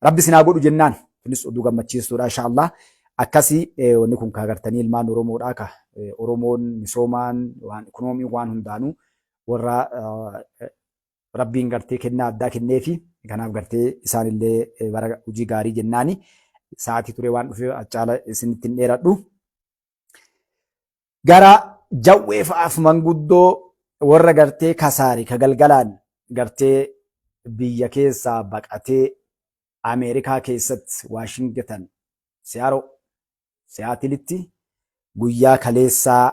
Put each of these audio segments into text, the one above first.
Rabbi isin haa godhu jennaan. Kunis oduu gammachiistuudha inshaallah. Akkasii wanni kun kaa gartanii ilmaan Oromoodhaa ka Oromoon misoomaan waan ikonoomii waan hundaanuu warra Rabbiin gartee kennaa addaa kenneefi kanaaf gartee isaanillee bara hojii gaarii jennaani. Sa'aatii turee waan dhufee caala isinitti hin dheeradhu. Gara jawwee fa'aaf manguddoo warra gartee kasaari ka galgalaan gartee biyya keessaa baqatee Ameerikaa keessatti Waashingitan Siyaaroo Siyaatilitti guyyaa kaleessaa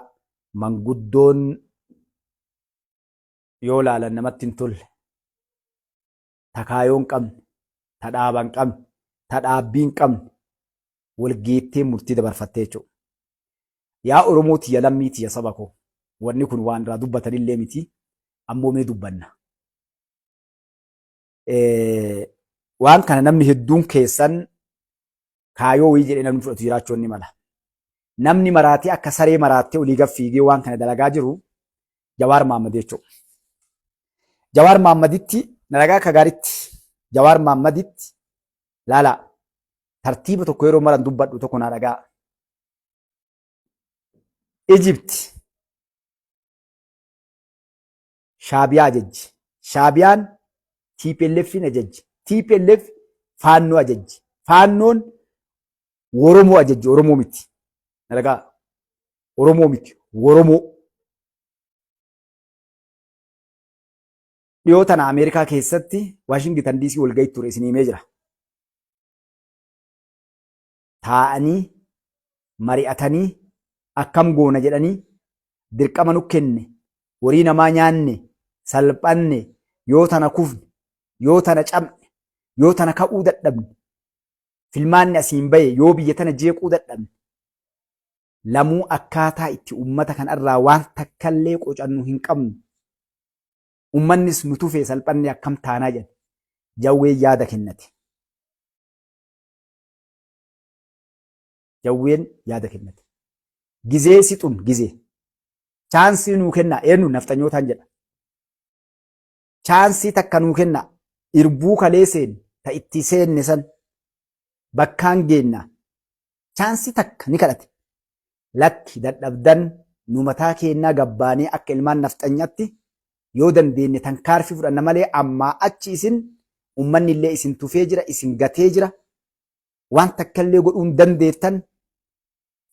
manguddoon yoo laalan namatti hin tolle, ta kaayoo hin qabne, ta dhaaba hin qabne, ta dhaabbii hin qabne wal geettee murtii dabarfattee jechuudha. Yaa Oromoo tiyya lammii tiyya saba koo wanni kun waan irraa dubbatanillee miti ammoo mee dubbanna. Waan kana namni hedduun keessan kaayoo wayii jedhee namni fudhatu jiraachuun ni mala. Namni maraatee akka saree maraattee olii gad fiigee waan kana dalagaa jiru Jawaar Mahaammad jechuudha. Jawaar Mahaammaditti dalagaa akka gaariitti Jawaar Mahaammaditti laalaa tartiiba tokko yeroo maran dubbadhu tokko naa dhagaa. Ijipti Shaabiyaa ajajji. Shaabiyaan TPLFin ajajji. TPLF Faannoo ajajji. Faannoon Oromoo ajajji. Oromoo miti. Na dhagaa. Oromoo miti. Oromoo. Dhiyoo tana Ameerikaa keessatti Waashingitan DC walgahii ture isin himee jira. Taa'anii mari'atanii akkam goona jedhanii dirqama nu kenne horii namaa nyaanne salphanne yoo tana kufne yoo tana cabne yoo tana ka'uu dadhabne filmaanni asiin bahe yoo biyya tana jeequu dadhabne lamuu akkaataa itti ummata kanarraa waan takkallee qocannu hin qabnu ummannis nu tufee salphanne akkam taanaa jedhe jawwee yaada kennate. Jawween yaada kennate. Gizee sixun gizee. Chaansii nuu kennaa eenyu nafxanyootaan jedha. Chaansii takka nuu kennaa irbuu kalee seenne ta itti seenne san bakkaan geenna. Chaansii takka ni kadhate. Lakki dadhabdan nu mataa keennaa gabbaanee akka ilmaan nafxanyatti yoo dandeenye tankaarfii fudhanna malee ammaa achi isin ummanni illee isin tufee jira isin gatee jira waan takka illee godhuu hin dandeettan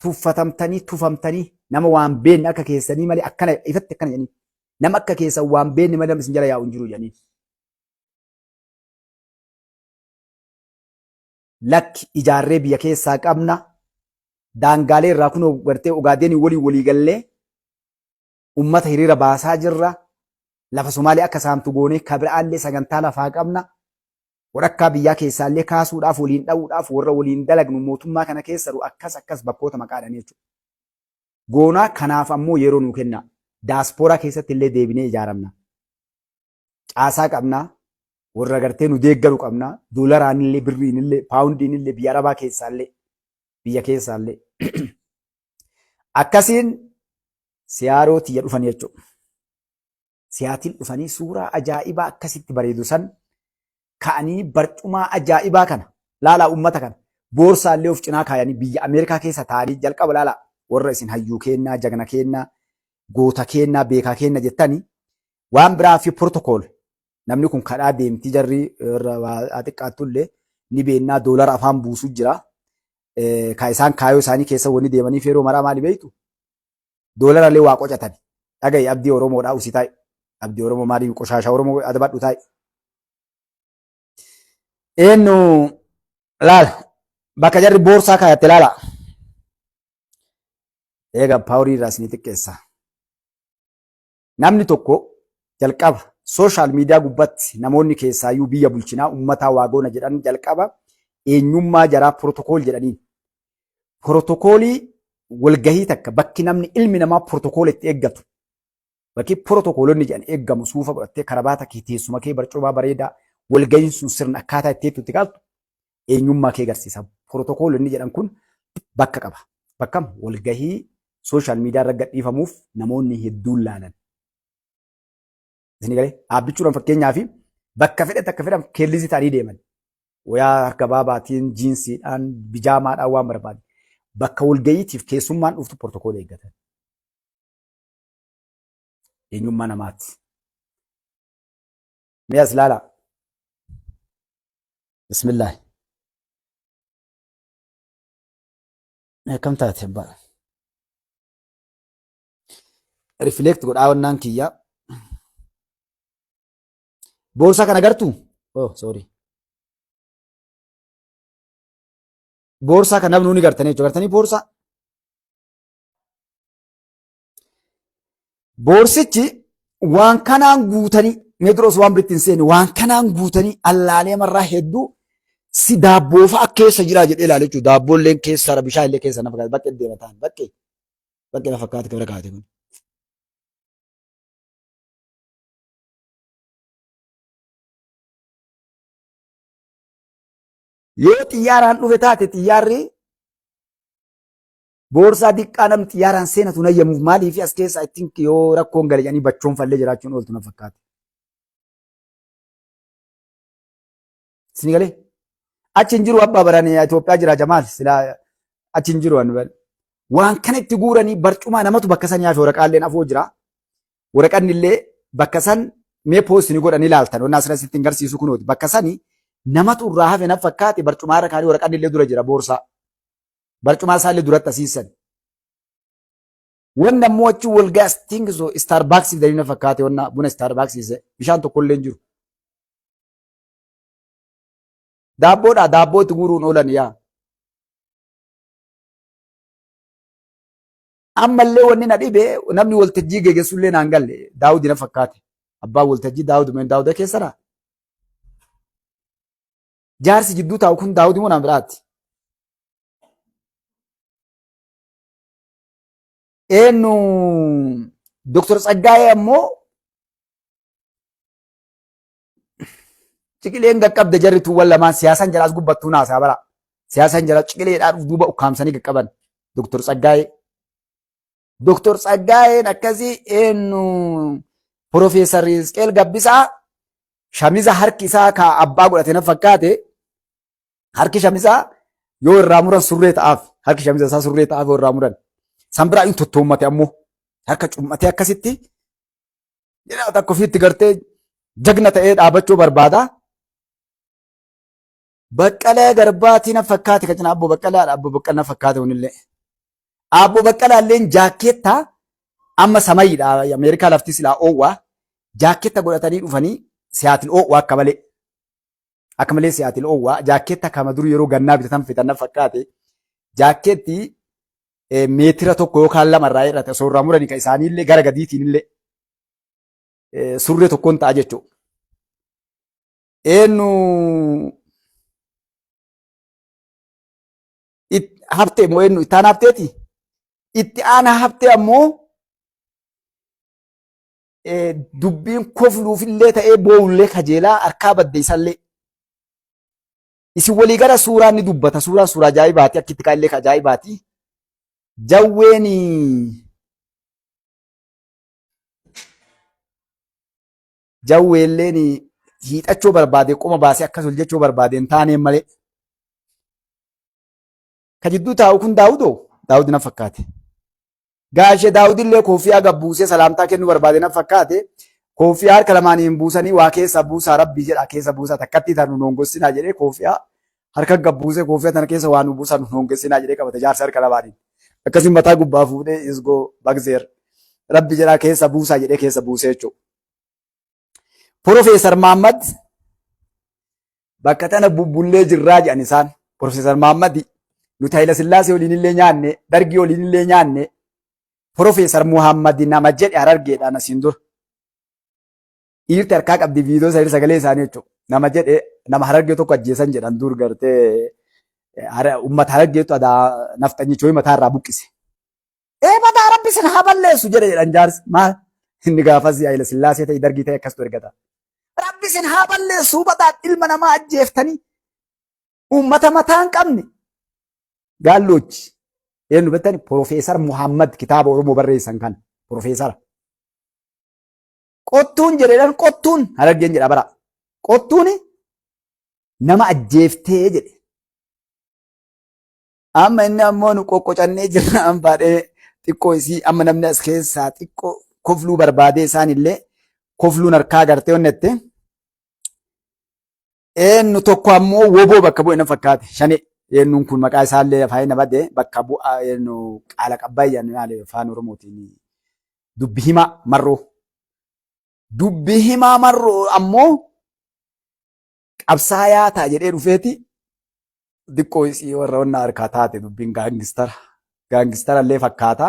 tuffatamtanii tufamtanii nama waan beekne akka keessanii malee akkana ifatti akkana jedhanii nama akka keessan waan beekne malee namni isin jala yaa'u hin jiru jedhanii. Lakki ijaarree biyya keessaa qabna daangaalee irraa kunoo gartee Ogaadeenii waliin walii gallee ummata hiriira baasaa jirra. Lafa Somaalee akka saamtu goonee kabiraallee sagantaa lafaa qabna. Walakkaa biyyaa keessaallee kaasuudhaaf waliin dha'uudhaaf warra waliin dalagnu mootummaa kana keessa jiru akkas akkas bakkoota maqaadhaan jechuudha. Goonaa kanaaf ammoo yeroo nuu kennaa. Daaspooraa keessatti illee deebinee ijaaramna. Caasaa qabna. Warra gartee nu deeggaru qabna. Doolaraanillee, birriinillee, paawundiinillee, biyya Arabaa keessaallee, biyya keessaallee. Akkasiin siyaaroo tiyya dhufan jechuudha. Siyaatiin dhufanii suuraa ajaa'ibaa akkasitti bareedu san ka'anii barcumaa ajaa'ibaa kana laalaa uummata kana boorsaallee of cinaa kaayanii biyya Ameerikaa keessa taa'anii jalqaba laalaa warra isin hayyuu keennaa jagna keennaa goota keennaa beekaa keenna jettanii waan biraa fi protocol namni kun kadhaa deemtii jarri irra waa xiqqaattullee ni beennaa doolara afaan buusuu jira. Ka isaan kaayoo isaanii keessa wanni deemaniif yeroo maraa maali beektu? Doolarallee waa qocatani. Dhaga'i abdii Oromoodhaa usii taa'i. Abdii Oromoo maali qoshaasha Oromoo adabadhu taa'i. Eenyu laala bakka jarri boorsaa kaayatte laala. Eega paaworii irraa isinii xiqqeessa. Namni tokko jalqaba sooshaal miidiyaa gubbatti namoonni keessaayyuu biyya bulchinaa ummataa waa goona jedhan jalqaba eenyummaa jaraa pirootokool jedhaniin. Pirootokoolii walgahii takka bakki namni ilmi namaa pirootokool itti eeggatu bakki pirootokoolonni jedhan eeggamu suufa godhattee karabaata kee teessuma kee barcumaa bareedaa walgahiin sun sirna akkaataa itti itti galtu eenyummaa kee agarsiisa. Pirootokoolonni jedhan kun bakka qaba. Bakkam walgahii sooshaal miidiyaa irra gadhiifamuuf namoonni hedduun laalan. Isin galee dhaabbichuudhaan fakkeenyaa fi bakka fedhe takka fedhan keellisii ta'anii deeman. Wayaa harka gabaabaatiin, jiinsiidhaan, bijaamaadhaan waan barbaade. Bakka walga'iitiif keessummaan dhuftu protocol eeggatan. Eenyummaa namaati. Mee as ilaalaa. Bismillah. Akkam taate abbaa? Rifleekt godhaa wannaan kiyya. Boorsaa kana agartuu? Oh, sorry. Boorsaa kana namni ni gartanii jechuudha. Gartanii boorsaa? Boorsichi waan kanaan guutanii mee dura osoo waan biritti hin seenne waan kanaan guutanii allaalee marraa hedduu si daabboo fa'a keessa jiraa jedhee ilaale jechuudha. Daabboolleen keessa bishaan illee keessa na fakkaata baqqee deema ta'an baqqee baqqee na fakkaata kibira kaate kun. Yoo xiyyaaraan dhufe taate xiyyaarri boorsaa diqqaa namni xiyyaaraan seenatu hin hayyamuuf maaliif as keessa ittiin yoo rakkoon gale jedhanii bachoon fallee jiraachuun ooltu na fakkaata. Isin galee? Achi hin jiru abbaa baranii Itoophiyaa jira Jamaal silaa achi hin jiru ani waan kana itti guuranii barcumaa namatu bakka san yaafe waraqaalleen afoo jira. Waraqanni illee bakka san mee poosti ni godhanii ilaaltan wanna asirratti ittiin garsiisu kunooti bakka sani namatu irraa hafe na fakkaate barcumaa irra kaanii waraqanni illee dura jira boorsaa. Barcumaa isaallee duratti asiisan. Wanni ammoo achi wal gaas tingso Starbucks fidanii na fakkaate wanna buna Starbucks bishaan tokko illee hin jiru. Daabboodha daabboo itti guuruun oolan yaa. Ammallee wanni na dhibe namni waltajjii geggeessullee naan galle Daawudi na fakkaate. Abbaan waltajjii Daawudi mee Daawuda keessadha. Jaarsi jidduu taa'u kun Daawudi moo naan biraati? Eenyu Doktor Tsaggaayee ammoo Ciqileen qaqqabde jarri tuuwwan lamaan siyaasaan jalaas gubbattuu naasaa bara. Siyaasaan jala ciqileedhaa dhuf duuba ukkaamsanii qaqqaban. Doktor Tsaggaayee. Doktor Tsaggaayeen akkasii eenyu Profeesar Hizqeel Gabbisaa shamiza harki isaa ka abbaa godhate na fakkaate harki shamisaa yoo irraa muran surree ta'aaf harki shamiza isaa surree ta'aaf yoo irraa muran san biraa inni tottoommate ammoo harka cummatee akkasitti Jedhaa takka ofiitti gartee jagna ta'ee dhaabachuu barbaada. Baqqalaa Garbaatii na fakkaate kan cinaa Abbo Baqqalaadha. Abbo Baqqalaa na fakkaate kunillee. Abbo Baqqalaa illee jaakkeetta amma samayiidha. Ameerikaa lafti silaa oowwaa. Jaakkeetta godhatanii dhufanii Siyaatil oowwaa akka malee. Akka malee Siyaatil oowwaa. Jaakkeetta kama dur yeroo gannaa bitatan fitan na fakkaate. Jaakkeetti meetira 1 yookaan 2 irraa hir'ate osoo irraa muranii kan isaanii illee gara gadiitiin illee surree tokkoon ta'a jechuudha. Eenyu haftee moo eenyu itti aanaa hafteeti? Itti aanaa haftee ammoo dubbiin kofluufillee ta'ee boo'ullee kajeelaa harkaa badde isallee. Isin walii gara suuraan ni dubbata. Suuraan suuraa ajaa'ibaati. Akki itti ka'ellee ka ajaa'ibaati. Jawween jawweelleen hiixachuu barbaade qoma baasee akkas ol jechuu barbaade hin taaneen malee. Ka jidduu taa'u kun Daawudoo? Daawud na fakkaate. Gaashe Daawudillee koofiyaa gabbuusee salaamtaa kennuu barbaade na fakkaate. Koofiyaa harka lamaaniin buusanii waa keessa buusaa rabbii jedha keessa buusaa takkattii tana nu hongossinaa jedhee koofiyaa harka gabbuusee koofiyaa tana keessa waa nu buusaa nu hongossinaa jedhee qabate jaarsa harka lamaaniin. Akkasiin mataa gubbaa fuudhee isgoo bagzeer rabbi jedhaa keessa buusaa jedhee keessa buusee jechuudha. Profeesar Maammad bakka tana bubbullee jirraa jedhan isaan. Profeesar Maammad nuti Hayila Sillaasee waliin illee nyaanne, Dargii waliin illee nyaanne. Profeesar Muhammad nama jedhe Harargeedhaan asiin dura. Dhiirti harkaa qabdi viidiyoo isaanii sagalee isaanii jechuudha. Nama jedhe nama Harargee tokko ajjeesan jedhan dur gartee uummata Harargeetu adaa nafxanyichoo mataa irraa buqqise. Ee mataa rabbi sin haa balleessu jedhe jedhan jaarsi. Maal inni gaafas Hayila Sillaasee ta'e Dargii ta'e akkastu ergata. Rabbi sin haa balleessu hubataan ilma namaa ajjeeftanii uummata mataa hin qabne. Gaalloochi eenyu beektani Profeesar Muhammad kitaaba Oromoo barreessan kan Profeesara. Qottuun jedheedhaan qottuun Harargeen jedha bara. Qottuuni Nama ajjeeftee jedhe. Amma inni ammoo nu qoqqocannee jirra ambaadhee xiqqoo isii amma namni as keessaa xiqqoo kofluu barbaadee isaan illee kofluun harkaa agartee onnette. Eenyu tokko ammoo woboo bakka bu'e na fakkaate shane eenyuun kun maqaa isaallee afaan na bade bakka bu'a eenyu qaala qabbaayyan maali afaan oromootiin dubbi himaa marroo. Dubbi himaa marroo ammoo qabsaayaa ta'a jedhee dhufeeti xiqqoo isii warra onnaa harkaa taate dubbiin gaangistara. Gaangistara illee fakkaata.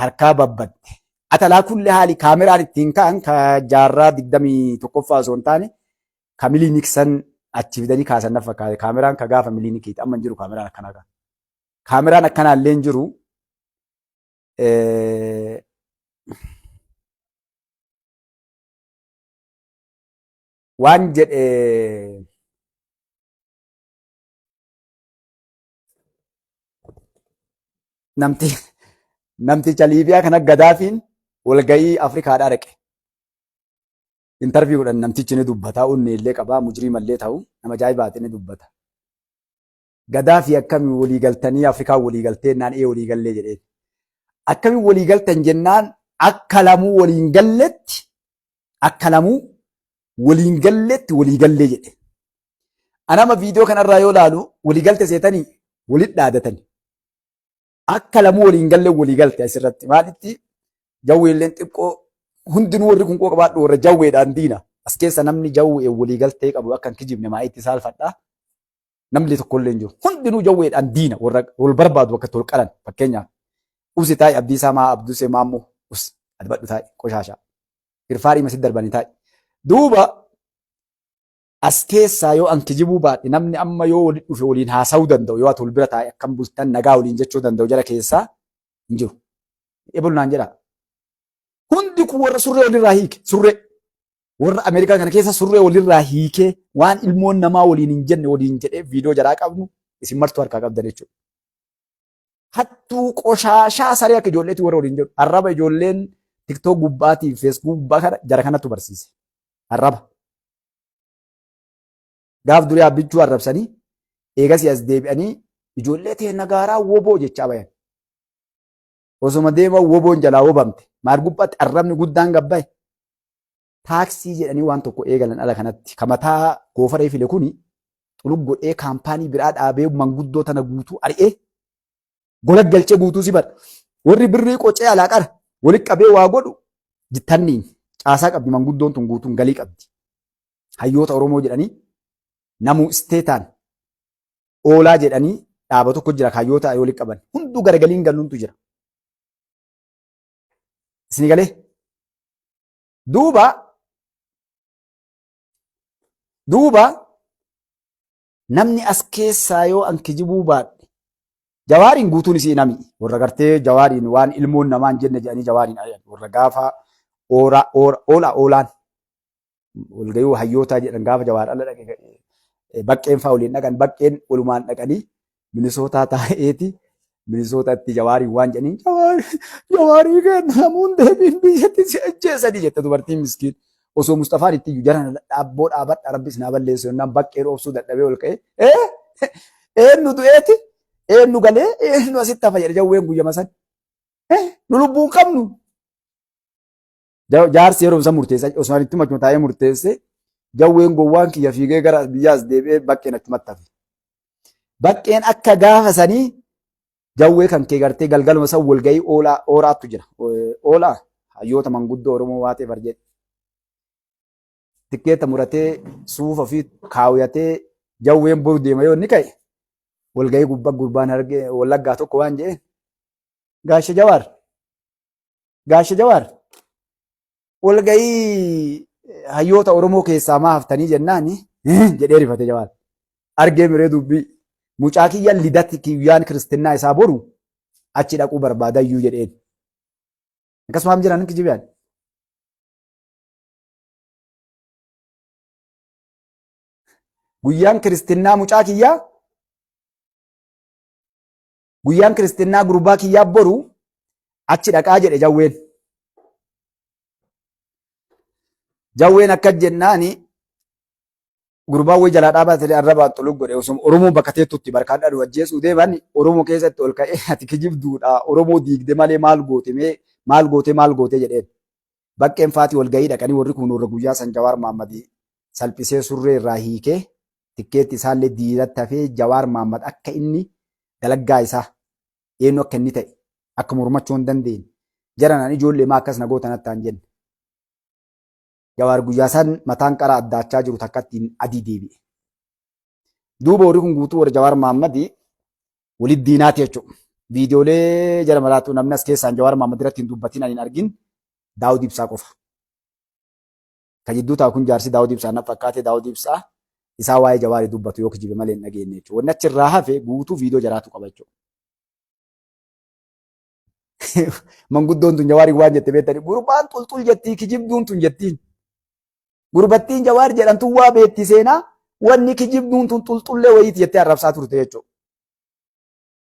Harkaa babbadde. Atalaa kulli haali kaameraan ittiin ka'an ka jaarraa 21ffaa osoo hin taane ka miliiniksan achi fidanii kaasan na fakkaate. Kaameraan ka gaafa miliinikiiti. Amma hin jiru kaameraan akkanaa kana. Kaameraan akkanaa illee hin jiru. Waan jedhe namti namticha Liibiyaa kana Gadaafiin walga'ii Afrikaadhaa dhaqe. Intarviyuu godhan namtichi ni dubbata, onnee illee qaba, mujriima illee ta'u, nama ajaa'ibaati ni dubbata. Gadaafii akkami walii galtanii Afrikaan walii galtee jennaan ee walii gallee jedheen. Akkami walii galtan jennaan akka lamuu waliin galletti akka lamuu waliin galletti walii gallee jedhe. Anama viidiyoo kanarraa yoo laalu walii galte seetanii walit dhaadatani. Akka lamuu waliin galle walii galte asirratti maalitti jawweelleen xiqqoo hundinuu warri kun qabaadhu warra jawweedhaan diina. As keessa namni jawwee walii galtee qabu akka hin kijibne maa itti saalfadha. Namni tokkollee hin jiru. Hundinuu jawweedhaan diina warra wal barbaadu bakka itti wal qalan fakkeenyaaf. Usi taa'i Abdiisaa maa Abdusee maammoo us adabadhu taa'i qoshaashaa. Firfaarii masi darbanii taa'i. Duuba as keessaa yoo an kijibuu baadhe namni amma yoo walitti dhufe waliin haasa'uu danda'u yoo ati wal bira taa'e akkam bultan nagaa waliin jechuu danda'u jara keessaa hin jiru. Ebolu naan jedhaa. Hundi kun warra surree walirraa hiike surree. Warra Ameerikaa kana keessa surree walirraa hiikee waan ilmoon namaa waliin hin jenne waliin jedhee viidiyoo jaraa qabnu isin martuu harkaa qabdan jechuudha. Hattuu qoshaashaa saree akka ijoolleetti warra waliin jedhu. Arraba ijoolleen TikTok gubbaatii fi Facebook gubbaa kana jara kanatu barsiise. Arraba. Gaaf durii abbichuu arrabsanii eegasii as deebi'anii ijoollee teenna gaaraa woboo jechaa bayan. Osoma deema woboon jalaa wobamte. Maal gubbaatti arrabni guddaan gabbaye. Taaksii jedhanii waan tokko eegalan ala kanatti. Ka mataa goofaree file kuni xulug godhee kaampaanii biraa dhaabee manguddoo tana guutuu ari'ee gola galchee guutuu si bara. Warri birrii qocee alaa qara walitti qabee waa godhu jittanniin caasaa qabdi manguddoon tun guutuun galii qabdi. Hayyoota Oromoo jedhanii namuu isteetaan oolaa jedhanii dhaaba tokko jira kaayyoota walitti qaban. Hunduu garagaliin galuuntu jira. Isin galee? Duuba duuba namni as keessaa yoo an kijibuu baadhe jawaariin guutuun isii nami warra gartee jawaariin waan ilmoon namaa hin jenne jedhanii jawaariin ari'an warra gaafa oora oora oola oolaan walgayuu hayyootaa jedhan gaafa jawaar ala dhaqe baqqeen fa'aa waliin dhaqan baqqeen walumaan dhaqanii Minisootaa taa'eeti Minisootaatti jawaariin waan jedhaniin jawaarii kenna namuun deebiin biyyatti si ajjeesanii jette dubartiin miskiin. Osoo Mustafaan itti iyyuu jara dhaabboo dhaabadha rabbis naa balleessu jennaan baqqeen obsuu dadhabee ol ka'ee eenyu du'eeti eenyu galee eenyu asitti hafa jedhe jawween guyyama san. Nu lubbuun qabnu. Jaarsi yeroo isa murteessa osoo itti machuma taa'ee murteesse jawween gowwaan kiyya fiigee gara biyyaas deebi'ee baqqeen achumatti hafe. Baqqeen akka gaafa sanii jawwee kan kee gartee galgaluma san walgahii oolaa ooraattu jira. Oolaa hayyoota manguddoo Oromoo waatee bar jedhe. Tikkeetta muratee suufa fi kaawwatee jawween boru deema yoo inni ka'e walgahii gubbaa gurbaan argee wallaggaa tokko waan jedheen gaasha jawaar Gaasha Jawaar walgahii hayyoota Oromoo keessaa maa haftanii jennaan jedhee rifate Jawaar. Argee miree dubbii mucaa kiyya lidatti kiyyaan kiristinnaa isaa boru achi dhaquu barbaadayyuu jedheen. Akkasumaan jiran kijibiyaan. Guyyaan kiristinnaa mucaa kiyyaa Guyyaan kiristinnaa gurbaa kiyyaa boru achi dhaqaa jedhe jawween. Jawween akka jennaani Gurbaan wayii jalaa dhaabatee arrabaan xulug godhe osoo Oromoo bakka teettutti barkaan dhadhu ajjeesuu deeman Oromoo keessatti ol ka'ee ati kijibduudha Oromoo diigde malee maal goote mee maal goote maal goote jedheen. Baqqeen faatii wal ga'ii dhaqanii warri kun warra guyyaa san Jawaar Mahammadii salphisee surree irraa hiikee tikkeetti isaallee diidatti hafee Jawaar Mahammad akka inni dalaggaa isaa eenyu akka inni ta'e akka mormachuu hin dandeenye jaranaan ijoollee maa akkas na gootan attaan jenne. Jawaar guyyaa san mataan qara addaachaa jiru takkattiin adii deebi'e. Duuba warri kun guutuu warra Jawaar Mahammadi walitti diinaati jechuudha. Viidiyoolee jara maraatu namni as keessaan Jawaar Mahammad irratti hin dubbatin ani hin argin Daawud Ibsaa qofa. Ka jidduu taa'u kun jaarsi Daawud Ibsaa na fakkaate Daawud Ibsaa isaa waa'ee Jawaarii dubbatu yoo kijibe malee hin dhageenye jechuudha. Wanni achirraa hafe guutuu viidiyoo jaraatu qaba jechuudha. Manguddoon tun Jawaarii waan jette beektani. Gurbaan xulxul jettii kijibduun tun jettiin. Gurbattiin Jawaar jedhamtu waa beetti seenaa wanni kijibduun tun xulxullee wayiiti jettee arrabsaa turte jechuudha.